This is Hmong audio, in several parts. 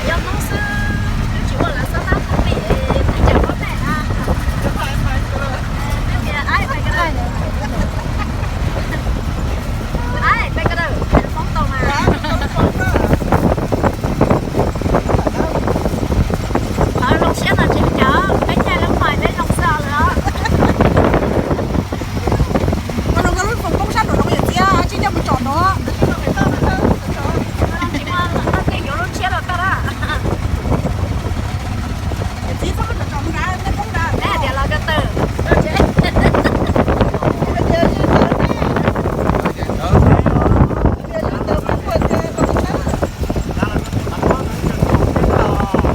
Cov Hmoob xwb, twb tsis ua lawv xab nab phooj ywg, twb cov Hmoob ne na. Twb tias ai, ai, peb ko daws, Hmoob tau mas. Qhov zoo siab no tseem cov peb caij lub mais peb zoo xwb lawm. Ua zoo nkauj lub foom poob sab nraum zoov yawm txiv, tsis nco mus tsom nraud. Tsis muaj, tij yuav lub tshiab los tag na. Yawm txiv txhob muab tsom tsom mus nrad, nej poob nrad. Neb hais tias los ko taw.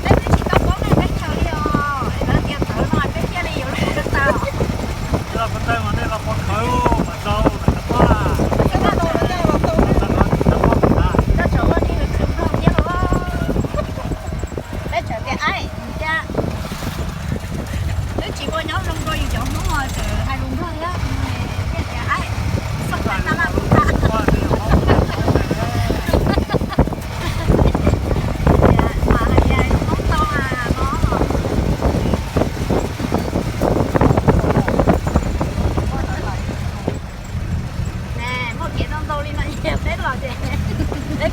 Peb twb tsis tau paub nej teb chaws li os, es lawv tias tawv no peb thiaj li yuav lub ko taw. Koj tseem ua li khwv nplog thiab los. Peb tseem tias aib, twb tsis ua nyob zoo rau yus cov Hmoob os, tseem hais lus nplog thiab. Thiaj tias aib, xoj tab laj puv tag. Mas hais tias Hmoob tau mas no. Muaj kev ntau ntau li no, peb los ces peb kuj zoo thiab.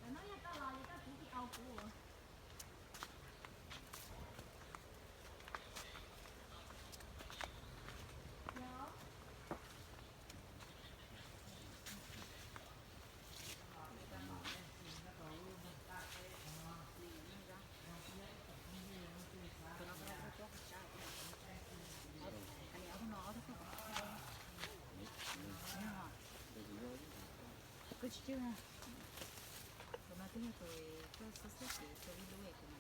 Pem nej lub xwb thaum no muaj kev sib tshum ntau thiab lawm yom. Muaj kev sib tshum ces kuj tsev kev khuam. Kuv tsis cwg, tus no twb yog tus koj xub xub ces tus ib lub es tus no.